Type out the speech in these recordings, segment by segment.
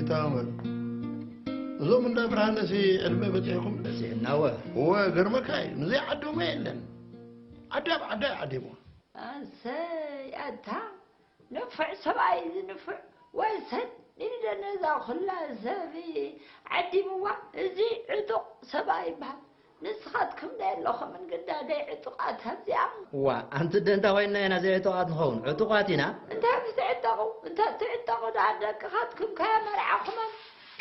ታምር፣ እዞም እንዳ ብርሃነሲ ዕድመ በጺሕኩም? በጺሕናወ። እወ፣ ገርመካ እዩ። ንዘይ ዓዶሞ የለን። ዓዲ ኣብ ዓዳ እዩ ዓዲሞ። ኣሰይ፣ ኣታ ንፉዕ ሰብኣይ፣ እዚ ንፉዕ። ወይ ሰኒ፣ ደነዛ ኩላ ሰብ ዓዲምዋ። እዚ ዕጡቕ ሰብኣይ ይበሃል። ንስኻትኩም ዶ የለኹምን ግዳደይ ዕጡቓት ኣብዚኣ? ዋ፣ ኣንቲ ደንታ ኮይንና ኢና ዘይዕጡቓት ንኸውን? ዕጡቓት ኢና። እንታይ ክትዕጠቑ? እንተ ትዕጠቑ ደኣ ደቅኻትኩም ከየመርዓኹመን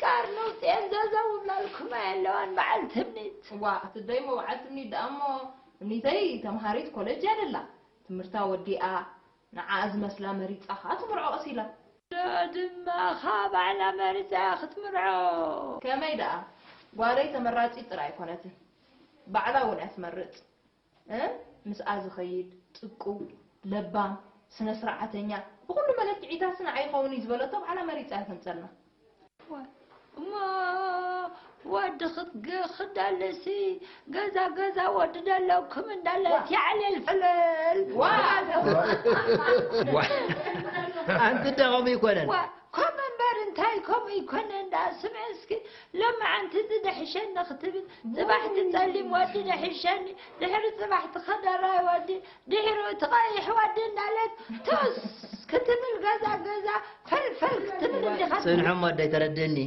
ቃር ነውፅኤን ዘዘው እብላልኩም ኣየለዋን በዓል ትምኒት። ዋ፣ ኣቲ ደይሞ በዓል ትምኒት ደኣ እሞ፣ ትምኒተይ ተምሃሪት ኮለጅ እያ ደላ። ትምህርታ ወዲኣ፣ ንዓኣ ዝመስላ መሪጻ ኸኣ ትምርዖ ቀስ ኢላ። ዶ ድማ ኸኣ ባዕላ መሪጻ እያ ክትምርዖ። ከመይ ደኣ? ጓለይ ተመራጺት ጥራይ ኣይኮነትን። ባዕላ እውን እያ ትመርጽ። እ? ምስኣ ዝኸይድ፣ ጽቁው፣ ለባም፣ ስነ ስርዓተኛ፣ ብኹሉ መለክዒታትስ ንዓይ ይኸውን እዩ ዝበለቶ ባዕላ መሪጻ እያ ተምጸልና። እሞ ወዲ ክትግ-፣ ክዳለሲ ገዛ ገዛ ወዲ ደለኩም እንዳለት ዋ። ያዕለል ፍለል። ዋ። ዋ። ኣንቲ ደኸም ይኮነን። ዋ፣ ከምኡ እምበር እንታይ ከምኡ ይኮነ እንዳ ስምዒ እስኪ፣ ሎማዓንቲ እዚ ደሕሸኒ ክትብል፣ ጽባሕ ትጸሊም ወዲ ደሕሸኒ፣ ድሕሪ ጽባሕ ትኸደራይ ወዲ፣ ድሕሩ እቲ ቀይሕ ወዲ እንዳለት ቱስ ክትብል ገዛ ገዛ ፈልፈል ክትብል እንዲኻ ትብል። ጽንሖም ወደይ ተረድእኒ።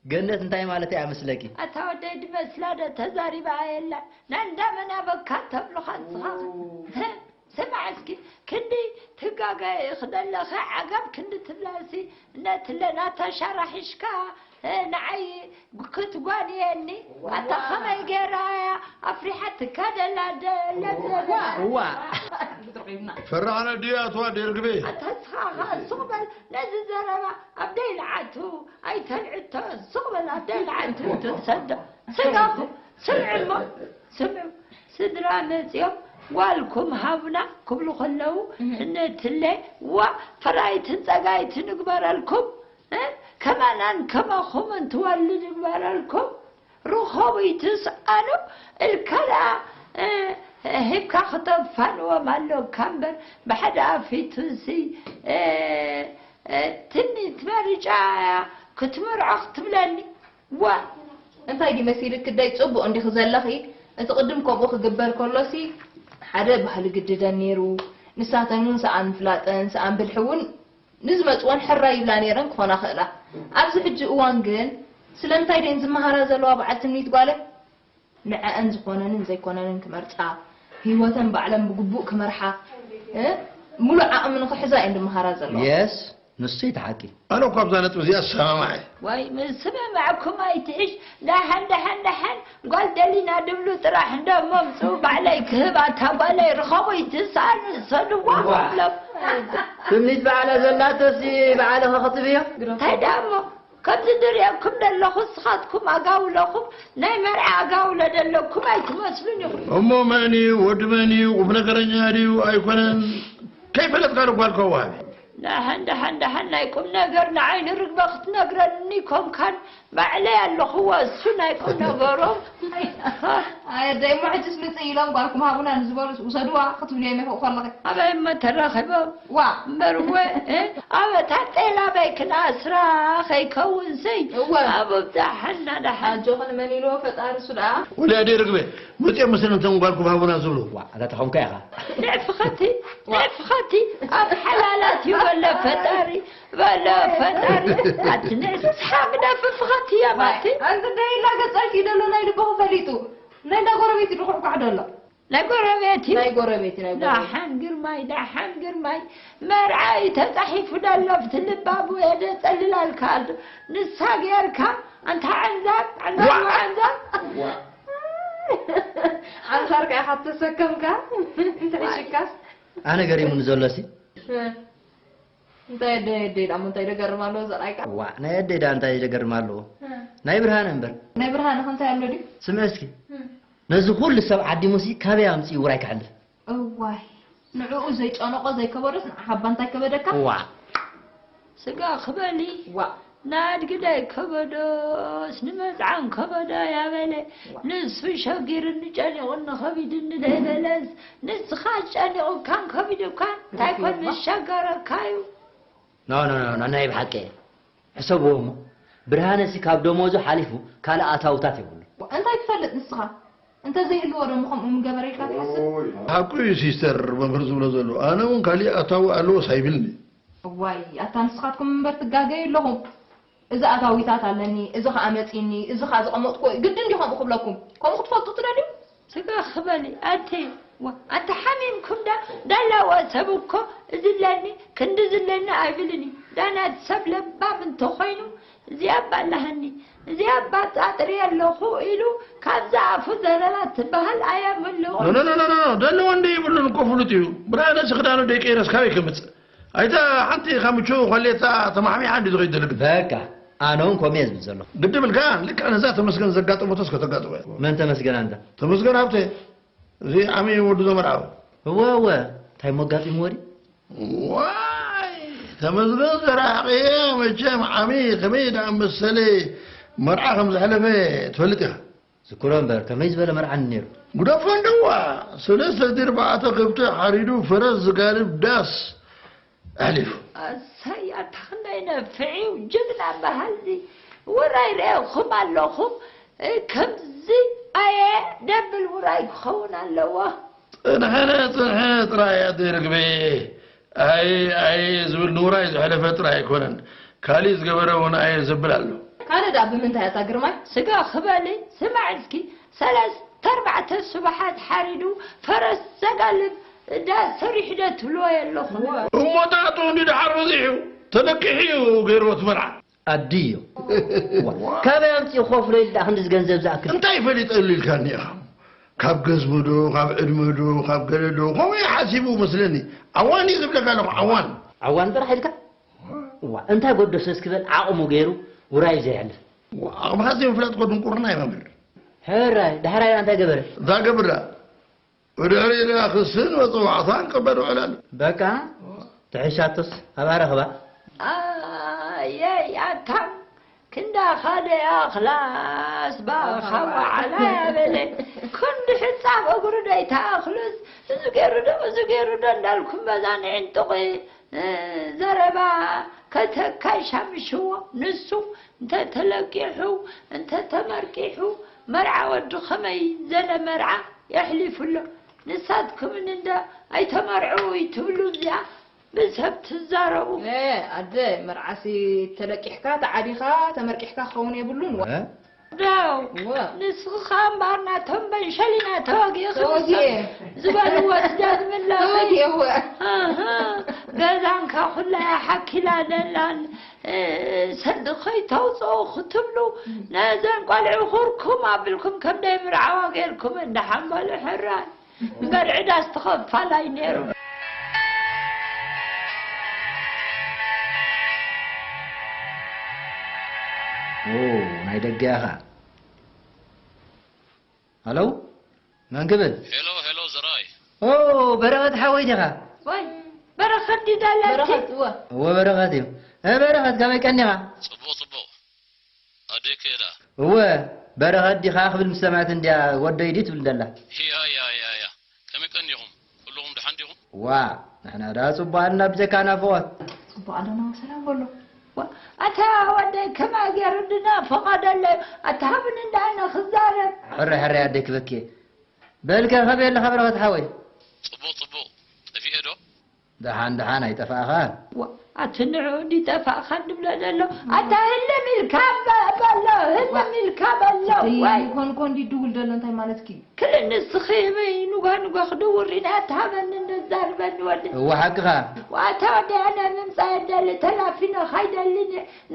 ገነት እንታይ ማለት እያ መስለኪ? ኣታ ወደይ ድመስላ ዶ ተዛሪባ የላ። ናንዳ መናበካ ተብሉኻ ንስኻ። ኦ። ስማዕ እስኪ፣ ክንዲ ትጋገ ክደለኸ ዓጋብ ክንዲ ትብላሲ ነትለ ናታ ሻራ ሒሽካ፣ እ፣ ንዓይ ክትጓንየኒ? ኣታ ከመይ ገይራ እያ ኣፍሪሓትካ ደላ ደ-፣ ለብለብ? እዋ። ፈራዕና ድዩ ኣቶ ኣደ ርግቤ? ኣታ ንስኻ ኸኣ ሱቕ በል፣ ነዚ ዘረባ ኣብ ደይልዓቱ ኣይተልዕቶ፣ ሱቕ በል ኣብ ደይልዓቱ ትሰዶ። ስጋኹ ስምዑ እሞ፣ ስምዑ። ስድራ መጺኦም ጓልኩም ሃቡና ክብሉ ከለዉ፣ እም። እነትለ፣ ዋ፣ ፈራይትን ጸጋይትን ይግበረልኩም፣ እ? ከማናን ከማኹምን ትወልድ ይግበረልኩም። ርኸቡ ይትስኣኑ እልካ ደኣ፣ እ፣ ሂብካ ክተፋንዎም ኣሎካ እምበር፣ ብሓደ ኣፊቱሲ፣ እ፣ እ፣ ትምኒት መሪጫ ክትምርዖ ክትብለኒ? ዋ! እንታይ ድዩ መሲልኪ ደይ ጽቡቕ እንዲኺ ዘለኺ? እቲ ቅድም ከምኡ ክግበር ከሎሲ ሓደ ባህሊ ግድደን ነይሩ። ንሳተን እውን ሰኣን ምፍላጠን ሰኣን ብልሒ እውን ንዝመጽወን ሕራይ ይብላ ነይረን ክኾና ክእላ። ኣብዚ ሕጂ እዋን ግን ስለምንታይ ደን ዝመሃራ ዘለዋ በዓል ትምኒት ጓለይ? ንዐአን ዝኾነንን ዘይኮነንን ክመርጻ፣ ህይወተን ባዕለን ብግቡእ ክመርሓ፣ እ፣ ሙሉእ ዓቕሚ ንኽሕዛ እየን ዝመሃራ ዘለዋ። የስ፣ ንሱ እቲ ሓቂ። ኣነ እኮ ኣብዛ ነጥቢ እዚኣ እሰማማዕ እየ። ወይ ምስምማዕኩም ኣይትሕሽ። ደሓን፣ ደሓን፣ ደሓን ጓል ደሊና ድብሉ ጥራሕ እንዶ መምጽኡ ባዕለይ ክህባ እታ ጓለይ ርኸቡ ይትስኣን ዝሰድዋ እዋ። ክብሎም። ትምኒት ባዕላ ዘላቶሲ ባዕልኺ ክትብዮ? እንታይ ደኣ እሞ? ከምዚ ድርእየኩም ደለኹ፣ ንስኻትኩም ኣጋውለኹም ናይ መርዓ ኣጋውለ ደለኩም ኣይትመስሉን ኢኹም። እሞ መን እዩ? ወዲ መን እዩ? ቁም ነገረኛ ድዩ ኣይኮነን? ከይፈለጥካ ዶ ጓልካ ዋሃቢ? ደሓን፣ ደሓን፣ ደሓን ናይ ቁም ነገር ንዓይ ንርግበ ክትነግረኒ ኮንካን ባዕለይ ኣለኹዎ፣ እሱ ናይ ቁም ነገሮም። ኣየ ደይ እሞ ሕጅስ ምጽእ ኢሎም ጓልኩም ሃቡና ንዝበሉስ ውሰድዋ ክትብልዮም ኢኹ ከለኺ። ኣበይ እሞ ተራኺቦም? ዋ። እምበር እወ፣ እ፣ ኣብ እታ ጤል ኣበይ ክነኣስራ ከይከውንሲ። እወ። ኣብ ኣብዛ ሓና ደሓን። ኣጆኽን መን ኢልዎ ፈጣሪ እሱ ደኣ። ወዲ ኣደይ ርግበ፣ መጺኦም መሰለን እቶም ጓልኩም ሃቡና ዝብሉ። ዋ፣ ኣታ ተኾንካ ኢኻ። ንዕፍኸቲ፣ ዋ። ንዕፍኸቲ፣ ኣብ ሓላላት እዩ በሎ ፈጣሪ፣ በሎ ፈጣሪ። ኣቲ ንዕፍኻ ግደፍፍኸቲ እያ ዋ፣ ማቲ። ኣንቲ ደይ ኢላ ገጸልኪ ደሎ ናይ ልብኹ ፈሊጡ። ናይ እንዳ ጎረቤት ድኹዕኳዕ ደሎ። ናይ ጎረቤት እዩ። ናይ ጎረቤት፣ ናይ ጎረቤት። ደሓን ግርማይ፣ ደሓን ግርማይ። መርዓ እዩ ተጻሒፉ ደሎ ኣብቲ ልባቡ እየ ደጸልላልካ ኣሎ። ንሳ ጌርካ፣ ኣንታ ዓንዛብ፣ ዓንዛብ፣ ዋ! ዓንዛብ። ዋ! ዓንዛርካ ኢኻ ተሰከምካ? እንተ ሕሽካስ? ኣነ ገሪሙኒ ዘሎ ሲ። እ። እንታይ ኣደ፣ ኣደ ደኣ እንታይ ደገርም ኣለዎ ዘርኣይካ? ዋ፣ ናይ ኣደ ደኣ እንታይ ደገርም ኣለዎ? እ። ናይ ብርሃነ እምበር። ናይ ብርሃነ ከ እንታይ ኣሎ ድዩ? ስምዒ እስኪ። እ። ነዚ ኩሉ ሰብ ዓዲሙሲ ካበይ ኣምጺኡ ውራይ ክሕልፍ? እዋይ፣ ንዕኡ ዘይጨነቆ ዘይከበዶስ ንዓኻ እባ እንታይ ከበደካ? ዋ። ስጋ ክበሊ? ዋ። ንኣድጊ ደይ ከበዶስ ንመጽዓን ከበዶ እያ በለ። ዋ። ንሱ ሸጊርኒ ጨኒቑኒ ከቢድኒ ደይ በለስ ንስኻ ጨኒቑካን ከቢዱካን እንታይ ኮን እዋ። ንሸገረካ እዩ? ኖ፣ ኖ፣ ኖ፣ ኖ፣ ናይ ብሓቂ። ሕሰብዎ እሞ፣ ብርሃነሲ ካብ ደሞዙ ሓሊፉ ካልእ ኣታውታት የብሉ። እንታይ ትፈልጥ ንስኻ? እንተዘይህልዎ ደሞ ከምኡ ምገበረ ኢልካ ትሓስብ? ሓቁ እዩ ሲስተር መምህር ዝብሎ ዘሎ። ኣነ እውን ካሊእ ኣታዊ ኣለዎስ ኣይብልኒ። እዋይ ኣታ ንስኻትኩም እምበር ትጋገዩ ኣለኹም። እዚ ኣታዊታት ኣለኒ፣ እዚ ኸኣ መጺኒ፣ እዚ ኸኣ ዝቐመጥኩዎ እዩ። ግድን ድዩ ከምኡ ክብለኩም? ከምኡ ክትፈልጡ ትደልዩ? ስጋ ክበሊ ኣንተ ኣንተ ሓሚምኩም ዳ ዳላዋ ሰብ እኮ እዚ ኣለኒ ክንዲ ዝለኒ ኣይብልን እዩ። ዳና ሰብ ለባም እንተኾይኑ እዚኣ ባላሃኒ እዚኣ ባጣጥሪ ኣለኹ ኢሉ ካብዛ ኣፉ ዘረባ ትበሃል ኣያምልቑ። ኖ ኖ ኖ ኖ ኖ፣ ደለዎ እንደ ይብሉን እኮ ፍሉጥ እዩ። ብርሃነ ስኽዳኑ ደይቀይረስ ካበይ ከምጽእ? ኣይታ ሓንቲ ካብ ምቹ ኮሌታ ተማሕሚሓ እንዲ ዝኸይድ ዘለግ። በቃ ኣነ እውን ኮሜ ዝብል ዘለኹ። ግዲ ብልካ ልክዕ ነዛ ተመስገን ዘጋጠመቶስ ከተጋጥሞ እያ። መን ተመስገን ኣንታ? ተመስገን ሃብተ፣ እዚ ዓሚ ወዱ ዘመርዓው። እወ እወ፣ እንታይ ሞ ኣጋጢምዎ ድዩ? ዋይ ተመስገን ዘራሕቕየ መቸም ዓሚ ከመይ ደኣ መሰለ መርዓ ከም ዘሕለፈ ትፈልጥ ኢኻ። ዝክሮ እምበር ከመይ ዝበለ መርዓኒ ነይሩ? ጉደፎ እንደዋ ሰለስተ ድርባዕተ ከብቲ ሓሪዱ ፈረስ ዝጋልብ ዳስ ኣሕሊፉ። ኣሰይ ኣታ ክንደይ ነፍዕ እዩ ጅግና በሃሊ ውራይ ርእኹም ኣለኹም። ከምዚ ኣየ ደብል ውራይ ክኸውን ኣለዎ። ጽንሐነ ጽንሐ ጥራይ ኣደይ ርግበየ ኣየ ኣየ ዝብል ንውራይ ዘሕለፈ ጥራይ ኣይኮነን ካሊእ ዝገበረ እውን ኣየ ዘብል ኣሎ። ካልእ ደኣ ብምንታይ ኣታ ግርማይ? ስጋ ክበሊ ስማዕ እስኪ ሰለስተ ኣርባዕተ ስብሓት ሓሪዱ ፈረስ ዘጋልብ እንዳ ሰሪሑ ዶ ትብልዎ የለኹም? እሞ ጣጡ እንዲ ደሓር በዚሑ ተለቂሑ እዩ ገይርዎ እቲ መርዓ። ኣድዮ። ካበይ ኣምፂኡ ክኸፍሎ ኢሉ ደኣ ክንድዚ ገንዘብ ዝኣክል? እንታይ ፈሊጠሉ ኢልካኒ ኢኻ? ካብ ገዝሙ ዶ ካብ ዕድመ ዶ ካብ ገለ ዶ ከምኡ እዩ ሓሲቡ መስለኒ። ዓዋን እዩ ዝብለካ ኣለኹ ዓዋን። ዓዋን ጥራሕ ኢልካ? ዋ እንታይ ጎደሶ እስኪ በል ዓቕሙ ገይሩ ውራይ ዘየሕልፍ። ዓቕምኻ ዘይምፍላጥ እኮ ድንቁርና እዩ መምህር። ሕራይ ዳሕራይ እንታይ ገበረ? እንታይ ገብር ደኣ? ብድሕሪኡ ደኣ ክስን መጽዋዕታን ክቕበል ውዕል ኣሎ። በቃ ትሕሻቶስ ኣብኣ ረኽባ። ኣየይ ኣታ ክንዳኻ ደኣ ክላስ ባኻ ወዓላ ያበለ ክንዲ ሕጻብ እግሩ ደይተኣኽሉስ እዚ ገይሩ ዶ እዚ ገይሩ ዶ እንዳልኩም በዛ ንዕንጥቑ ዘረባ ከተካሻምሽዎ ንሱ እንተ ተለቂሑ እንተ ተመርቂሑ መርዓ ወዲ ኸመይ ዘለ መርዓ የሕሊፉ ኣሎ። ንሳትኩምን እንደ ኣይተመርዕዊ ትብሉ እዚኣ ብሰብ ትዛረቡ። ኣደ መርዓሲ ተለቂሕካ ተዓዲኻ ተመርቂሕካ ክኸውን የብሉን። እ? ደው እወ። ንስኺ ኸኣ እምበኣር ናቶም በንሸሊና ተወጊእኺ ተወጊኤ። ምስ ዝበልዎ ትደግሚ ኣለኺ። ተወጊኤ እወ። ኣሃ፣ ገዛንካ ኩላ እያ ሓኪላ ዘላን፣ እ፣ ሰዲ ከይተውፅኡ ክትብሉ ነዘን ቆልዑ ኩርኩም ኣቢልኩም ከም ደይምርዓዋ ጌርኩም እንዳሓንበሉ ሕራይ። እምበር ዕዳስ ተኸፋላይ ነይሩ። ኦ፣ ናይ ደገ ኢኻ። ሃሎ፣ መን ክብል? ሄሎ፣ ሄሎ፣ ዘርኣይ። ኦ፣ በረኸት ሓወይ ዲኻ? ወይ፣ በረኸት ዲዳ ኣላልኪ? በረኸት፣ እወ። እወ፣ በረኸት እዩ። እ፣ በረኸት፣ ከመይ ቀኒኻ? ጽቡቕ፣ ጽቡቕ። ኣደይ ከ ደኣ? እወ፣ በረኸት ዲኻ ክብል ምስ ሰምዐት እንድያ ወደይ ድዩ ትብል ደላ። ያ፣ ያ፣ ያ፣ ያ። ከመይ ቀኒኹም? ኩልኹም ደሓን ዲኹም? ዋ፣ ንሕና ደኣ ጽቡቕ ኣለና ብጀካ ናፍቖት። ጽቡቕ ኣለና፣ ሰላም በሎ። ዋ፣ ኣታ ወደይ ከመይ ገይሩ ድናፍቖ ደሎ? ኣታ ሃብኒ እንዳ ኣነ ክዛረብ። ሕራይ፣ ሕራይ ኣደይ ክበኪ። በልከ ከመይ ኣለኻ በረኸት ሓወይ? ጽቡቕ፣ ጽቡቕ። ጠፊኤ ዶ? ደሓን ደሓን ኣይጠፋእኻን። ዋ፣ ኣቲ ንዑ እንዲ ጠፋእኻ እንድብሎ ዘሎ። ኣታ ህልም ኢልካ በ-፣ በሎ፣ ህልም ኢልካ በሎ። ዋይ። ይኾን እኮ እንዲ ድውል ዘሎ እንታይ ማለትኪ? ክል ንስኺ ህበይ ኑጋ ኑጋ ክድውር ኢና፣ ኣታ ሃበኒ እንደ ዛርበኒ ወዲ። እወ ሓቅኻ። ዋታ ወዲ ኣነ ምምጻእ የደሊ፣ ተላፊነ ካይደሊ፣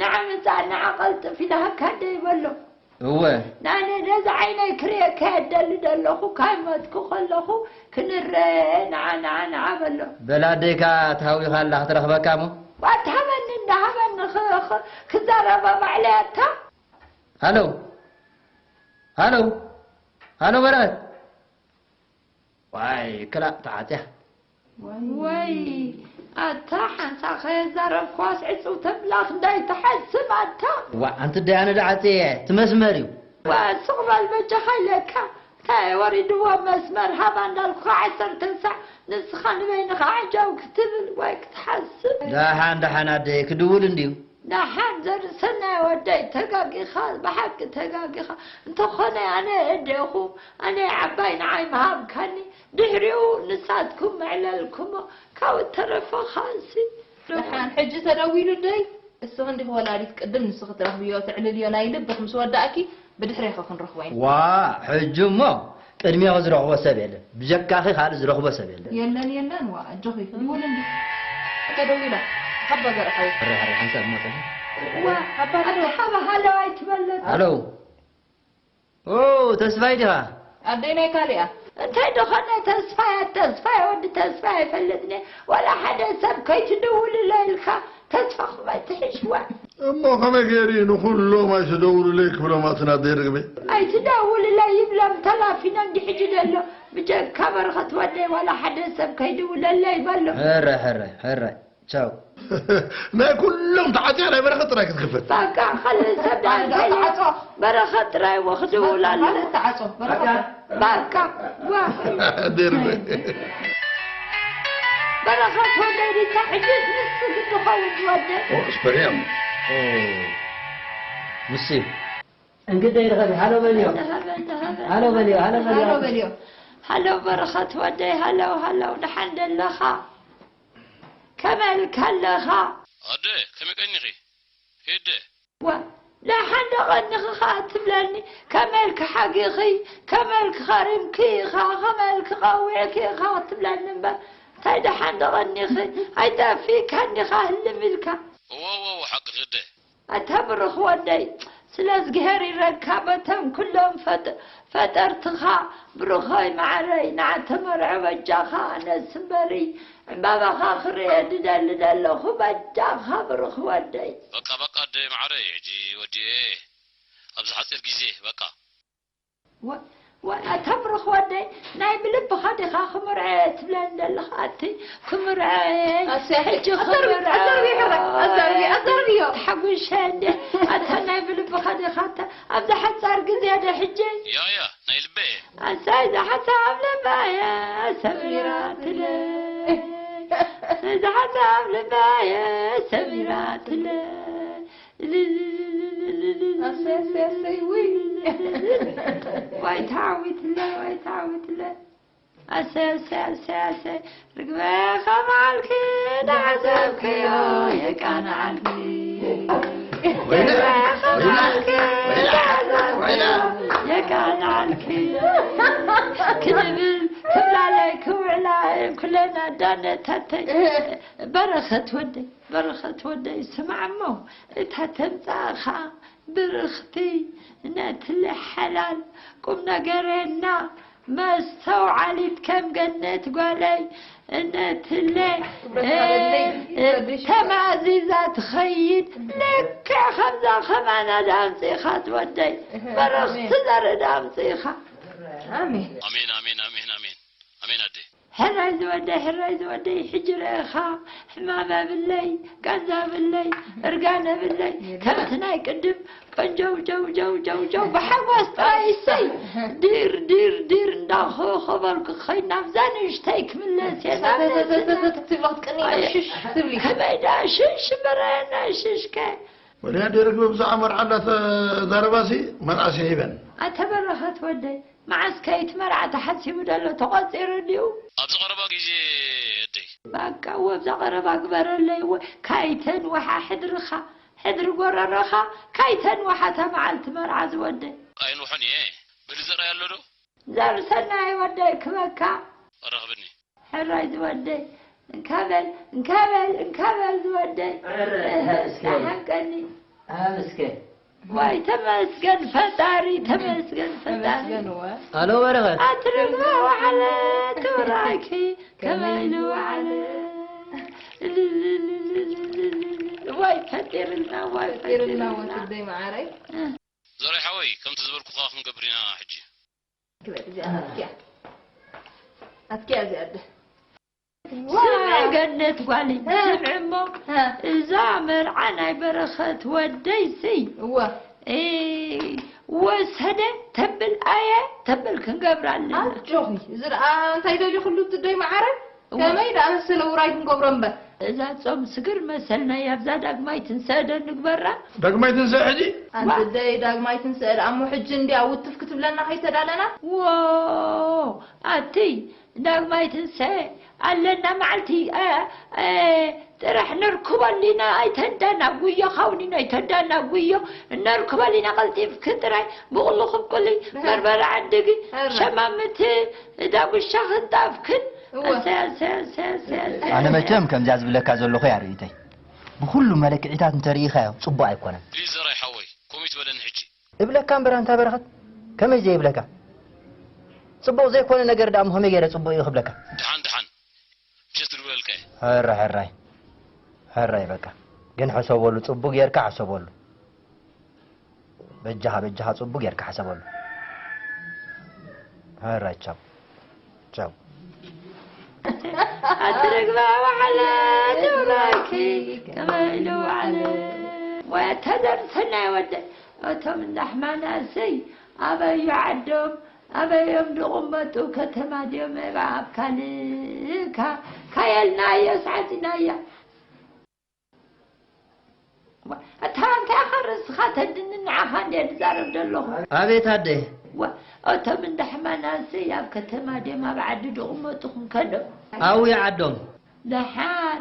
ንዓ ምጻእ፣ ንዓ ቀልጥፍ ኢለ ሃካ እንደ ይበሎ። እወ። ናነ ነዚ ዓይነይ ክርእየካ የደሊ ደለኹ፣ ካይመትኩ ከለኹ ክንረኣየ ንዓ፣ ንዓ፣ ንዓ በሎ። በል ኣደይካ ተሃዊኻ ኣላ ክትረኽበካ እሞ። ዋት ሃበኒ እንዳ ሃበኒ ኽ-፣ ኽ-፣ ክዛረባ ባዕለይ ኣታ። ሃሎ። ሃሎ። ሃሎ በረኸት። ዋይ ክላእ ተዓጽያ። ወይ ኣታ ሓንሳ ከየዛረብኳስ ዕጽው ተብላ ክንዳይ ትሓስብ ኣታ። ዋ ኣንቲ ደይ ኣነ ዶ ዓጽየ እቲ መስመር እዩ። ዋ ስቕ በል በጃኻ ኢለካ። እንታይ ወሪድዎ መስመር ሃባ እንዳልኩኻ ዓሰርተ ሳዕ ንስኻ ንበይንኻ ዓጃው ክትብል ወይ ክትሓስብ። ደሓን ደሓን ኣደይ ክድውል እንድዩ። ደሓን ዘርሰናይ ወደይ፣ ተጋጊኻ፣ ብሓቂ ተጋጊኻ። እንተኾነ ኣነ ኣዴኹም፣ ኣነ ዓባይ ንዓይ ምሃብካኒ፣ ድሕሪኡ ንሳትኩም መዕለልኩሞ፣ ካብኡ ተረፈ ኻሲ። ደሓን ሕጂ ተደዊሉ ደይ? እስኺ እንዲኺ ወላዲት ቅድም ንስኺ ትረኽብዮ፣ ተዕልልዮ ናይ ልብኺ ምስ ወዳእኪ ብድሕሬኺ ክንረኽቦ ኢና። ዋ፣ ሕጂ እሞ ቅድሜኺ ዝረኽቦ ሰብ የለን። ብጀካኺ ካልእ ዝረኽቦ ሰብ የለን። የለን፣ የለን፣ ዋ፣ ኣጆኺ፣ ይኹን እንዲ። ተደዊላ፣ ሓባ ዘርሓዊ። ሕራይ፣ ሕራይ፣ ሓንሳብ እሞ ጸኒሑ። ዋ፣ ሓባ ኣታ ሓባ ሃለዋይ ትበልጽ። ሃሎ። ኦ፣ ተስፋይ ዲኻ? ኣደይ ናይ ካሊኣ። እንታይ ደኾነ ተስፋይ፣ ተስፋይ፣ ወዲ ተስፋይ ኣይፈልጥኒ። ዋላ ሓደ ሰብ ከይትድውልሎ ኢልካ ተስፋ ክመትሕሽ፣ ዋ። እሞ ከመይ ገይሩ እዩ ንኹሎም ኣይትደውሉለይ ክብሎም ኣትን ኣደይ ርግበይ? ኣይትደውልለይ ይብሎም፣ ተላፊኖ እንዲ ሕጂ ደሎ። ብጀካ በረኸት ወደይ ዋላ ሓደ ሰብ ከይድውለለይ በሎ። ሕራይ፣ ሕራይ፣ ሕራይ። ቻው። ናይ ኩሎም ተዓጽያ ናይ በረኸት ጥራይ ክትክፈት። በቃ፣ ካልእ ሰብ ደኣ ባዕልኻ እንታይ ተዓጾ። በረኸት ጥራይ እዎ ክድውል ኣሎ። ካልእ ተዓጾ፣ በረኸት። በቃ፣ ዋ። ደርበ። በረኸት ወደይ ድታ ሕጂ ንሱ ክትኸውን ዝወደ። ኦ፣ ስፐርያም። ኦ፣ ንሱ። እንግዲህ ይርኸብ፣ ሃሎ በልዮ። ሃሎ በልዮ፣ ሃሎ በልዮ። ሃሎ በልዮ። ሃሎ በረኸት ወደይ፣ ሃሎ፣ ሃሎ፣ ደሓን ደለኻ? ከመይ ኢልካ ኣለኻ? ኣደ፣ ከመይ ቀኒኺ? ሄደ። ዋ፣ ደሓን ዶ ቀኒኺ ኸኣ ትብለኒ? ከመይ ኢልኪ ሓጊኺ? ከመይ ኢልኪ ኸሪምኪ ኢኻ? ከመይ ኢልኪ ቀዊዕኪ ኢኻ ትብለኒ እምበር፣ እንታይ ደሓን ዶ ቀኒኺ? ኣይጠፊእካን ዲኻ ህልም ኢልካ? እወ፣ እወ፣ እወ፣ ሓቅኺ ኣደ። ኣታ ብሩኽ ወደይ፣ ስለ እዝግሄር ይረካ በቶም ኩሎም ፈጥ-፣ ፈጠርትኻ፣ ብሩኸይ መዓረይ፣ ንዓተመርዖ በጃኻ፣ ኣነስ እምበሪ ዕምባባኻ ክርእየ ድደሊ ደለኹ፣ በጃኻ ብሩኽ ወደይ። በቃ፣ በቃ፣ ኣደ መዓረይ፣ ሕጂ ወዲኤ፣ ኣብዚ ሓጺር ግዜ፣ በቃ። ወ-፣ ወ-፣ ኣታ ብሩኽ ወደይ፣ ናይ ብልብኻ ዲኻ ክምርዐ ትብለኒ ዘለኻ? ኣቲ ክምርዐ፣ ኣቲ፣ ኣቲ፣ ሕጂ ኣዛርቢ፣ ክምርዐ። ኣዛርቢ፣ ሕራይ፣ ኣዛርቢ፣ ኣዛርብዮ። ተሓጒሰ እንዴ? ኣታ ናይ ብልብኻ ዲኻ? ኣታ ኣብዛ ሓጻር ግዜ ዶ ሕጂ? ያ፣ ያ፣ ናይ ልበ እየ። ኣሳይ ዝሓሳብ ልባየ ሰሚራትለ። ዝሓሳብ ልባየ ሰሚራትለ። ኣሰይ፣ ኣሰይ፣ ኣሰይ፣ ውይ። ዋይ ተዓዊትለ፣ ዋይ ተዓዊትለ። ኣሰይ፣ ኣሰይ፣ ኣሰይ፣ ኣሰይ። ርግበ ከማልኪ ዳዕዘብክዮ የቃንዓልኪ። ወይነ፣ ርግበ ከማልኪ ወይነ፣ ዳዕዘብክዮ ወይነ። የቃንዓልኪ። ክንብል ክብላለይ ክውዕላ ኩለን ኣዳነታተይ። በረኸት ወደይ። በረኸት ወደይ፣ ስማዕ እሞ፣ እታ ተምጻእኻ ብርኽቲ፣ ነትለ ሓላል፣ ቁም ነገረኛ፣ መስተውዓሊት ከም ገነት ጓለይ፣ ነትለ፣ ክብረት ሃበለይ፣ እ፣ እ፣ ይፈድሽ። ተማዚዛ ትኸይድ፣ ልክዕ ከምዛ ከማና ደኣ ኣምጺእኻ ዝወደይ፣ እህ፣ በረኽቲ ኣሜን። ዘርኢ ደኣ ኣምጺእኻ። ኣሜን። ኣሜን፣ ኣሜን፣ ኣሜን፣ ኣሜን። ኣሜን ኣደ። ሕራይ ዝወደይ፣ ሕራይ ዝወደይ፣ ሕጂ ርኤኻ፣ ሕማም ኣብለይ፣ ጋንዛ ኣብለይ፣ እርጋን ኣብለይ፣ ከምቲ ናይ ቅድም ቀንጀው ጀው ጀው ጀው ጀው ብሓጎስ ጥራይ እሰይ፣ ዲር ዲር ዲር እንዳኾኸበልኩ ክኸይድ ናብዛ ንእሽተይ ክምለስ እየ፣ ናብ ነዚ ትብሊ ክትቅኒ ኢለኪ ሽሽ ክትብሊ። ከመይ ደኣ ሽሽ በረና ሽሽከ። ወዲ ኣደ ርግበ ብዛዕባ መርዓ እንዳተዛረባሲ መርዓሲ ሂበን። ኣተ በረኸት ወደይ፣ መዓስ ከይት መርዓ ተሓሲቡ ደሎ ተቖጺሩ ድዩ? ኣብዚ ቀረባ ግዜ ኣደይ። ባቃ፣ ወብዛ ቀረባ ግበረለይ፣ ወ-፣ ካይተን ወሓ ሕድርኻ፣ ሕድሪ ጎረረኻ፣ ካይተን ወሓታ መዓልቲ መርዓ ዝወደይ። ኣይንውሖን እየ። በሊ ዘርኣይ ኣሎ ዶ? ዘር ሰናይ ወደይ ክበካ። ኣራኽብኒ። ሕራይ ዝወደይ፣ እንካበል፣ እንካበል፣ እንካበል ዝወደይ። ኧረ፣ እስከ። ተሓንቀኒ። ኣብ እስከ። ዋይ፣ ተመስገን ፈጣሪ፣ ተመስገን ፈጣሪ። ተመስገን እወ። ኣሎ በረኸት። ኣትርግባ ወዓለ፣ ትውራኪ፣ ከመይ ንወዓለ። ዋይ፣ ፈጢርልና፣ ዋይ፣ ፈጢርልና፣ ፈጢርልና። ወትደይ መዓረይ። ዘርኣይ ሓወይ፣ ከምቲ ዝበልኩኻ ክንገብር ኢና ሕጂ። ክበል እዚኣ ኣትኪያ። ኣትኪያ እዚኣ ኣደ። ስምዒ ገነት ጓለይ፣ እ። ስምዒ እሞ፣ እ። እዛ መርዓ ናይ በረኸት ወደይሲ፣ እወ። እ፣ ወሰደ ተብል ኣየ ተብል ክንገብራ ኣለና። ኣጆኺ፣ እዚ ደኣ እንታይ ደልዩ ኩሉ ትደይ መዓረ? እወ። ከመይ ደኣ መሰለ ውራይ ክንገብሮ እምበር። እዛ ጾም ስግር መሰልና ኣብዛ ዳግማይ ትንሳኤ ዶ ንግበራ? ዳግማይ ትንሳኤ ሕጂ? ኣንተ ደይ ዳግማይ ትንሳኤ ደኣ እሞ ሕጂ እንዲያ ውትፍ ክትብለና ከይተዳለና? ዎ ኣቲ ዳግማይ ትንሳኤ ኣለና መዓልቲ እ፣ እ፣ ጥራሕ ነርክበሉ ኢና። ኣይተዳናጉዮ ካውኒን ኣይተዳናጉዮ ነርክበሉ ኢና። ቀልጢፍክ ጥራይ ብቕሉ ክብቁሊ በርበረ ዓድግ ሸማምት ዳጉሻ ክንጣፍክን እወ። ኣሰይ ኣሰይ ኣሰይ ኣሰይ ኣሰይ ኣነ መቸም ከምዚኣ ዝብለካ ዘለኹ እያ ርእይተይ። ብኹሉ መለክዒታት እንተርኢኻዮ ጽቡቕ ኣይኮነን። ፕሊዝ ዘራይ ሓወይ ኮሚት በለኒ ሕጂ። እብለካ እምበር ኣንታ በረኸት፣ ከመይ ዘይብለካ? ጽቡቕ ዘይኮነ ነገር ደኣ እሞ ከመይ ገይረ ጽቡቕ እዩ ክብለካ? ድሓን ድሓን ምሸት ክድውለልካ እየ። ሕራይ ሕራይ ሕራይ በቃ ግን ሕሰበሉ፣ ጽቡቕ ጌርካ ሕሰበሉ። በጃኻ በጃኻ ጽቡቕ ጌርካ ሕሰበሉ። ሕራይ ቻው ቻው። ኣትረግባ ዋዕለ ትብላኪ ከመይ ኢሉ ዋዕለ ወተደርሰና ይወደ እቶም እንዳሕማናሰይ ኣበዩ ዓዶም ኣበዮም ድቕመጡ ከተማ ድዮም እባ ኣብ ካልእ ካ- ካየልናዮ ሰዓቲናዮ። እታ እንታይ ኸ ርእስኻ ተድኒ ንዓኻ እንደ ዝዛረብ ዘለኹ። ኣቤት ኣደ። ዋ፣ እቶም እንዳ ሕማናሰይ ኣብ ከተማ ድዮም ኣብ ዓዲ ድቕመጡ ክንከዶ። ኣውያ ዓዶም። ደሓን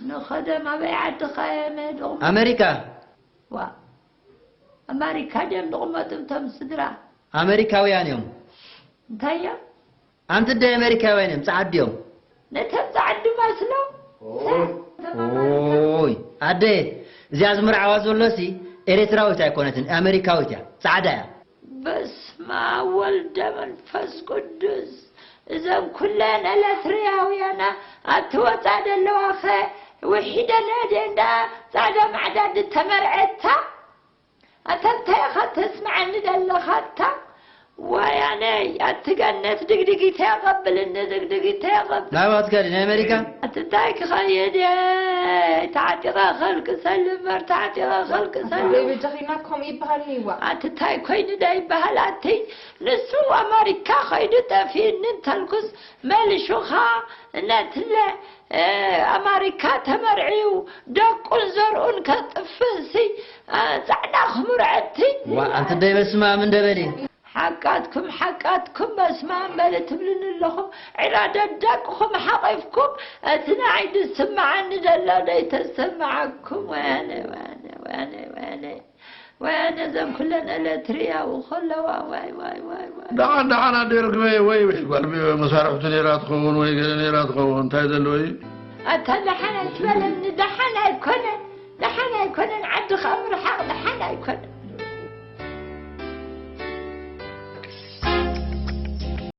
ንኸደም ኣበይ ዓዲ ኸየመ ድቕመጡ። ኣመሪካ። ዋ፣ ኣማሪካ ድዮም ድቕመጡ እቶም ስድራ። ኣመሪካውያን እዮም። እንታይ እዮም? ኣንቲ ኣደ ኣመሪካውያን እዮም፣ ጸዓዱ እዮም። ነቶም ጸዓዱ መስሎ። ኦይ ኣደ፣ እዚኣ ዝምርዓዋ ዘሎሲ ኤርትራዊት ኣይኮነትን፣ ኣመሪካዊት እያ፣ ጻዕዳ እያ። በስመ ኣብ ወልደ መንፈስ ቅዱስ። እዘን ኩለን ኤለትርያውያና ኣብቲ ወጻ ዘለዋኸ ውሒደን እየ እንዳ ጻዕዳ ማዕዳ ድተመርዐታ። ኣታ እንታይ ኢኻ ተስምዓኒ ዘለኻ ኣታ ወያነይ? ኣቲ ገነት ድግድጊተ የቐብልኒ ድግድጊተ የቐብል ናባትካ ድዩ ናይ ኣመሪካ? ኣቲ እንታይ ክኸይድ እየ ተዓጢቐ ከልቅሰሉ እምበር ተዓጢቐ ከልቅሰሉ ዘይበጃኺ ናት ከምኡ ይበሃል ነይዋ። ኣቲ እንታይ ኮይኑ ዶ ይበሃል ኣቲ ንሱ ኣማሪካ ከይዱ ጠፊእኒ እንተልኩስ መሊሹኻ ነትለ ኣማሪካ ተመርዕዩ ደቁን ዘርኡን ከጥፍእሲ ጻዕዳ ክምርዐቲ ዋ ኣንቲ ደይ በስማም እንደበሊ ሓቃትኩም ሓቃትኩም በስማም በሊ ትብልኒ ኣለኹም ዕራ ደዳቅኹም ሓቒፍኩም እቲ ንዓይ ዝስምዓኒ ዘሎ ደይተሰምዓኩም ወያነ ወያነ ወያነ ወያነ ወያነ እዘን ኩለን ኤለትርያዊ ከለዋ ዋይ ዋይ ዋይ ዋይ ደሓን ደሓን ኣደ ርግበየ ወይ ወይ ጓል መሳርሕቱ ነይራ ትኸውን ወይ ገለ ነይራ ትኸውን እንታይ ዘለዎ እዩ ኣታ ደሓን ኣይትበለኒ ደሓን ኣይኮነን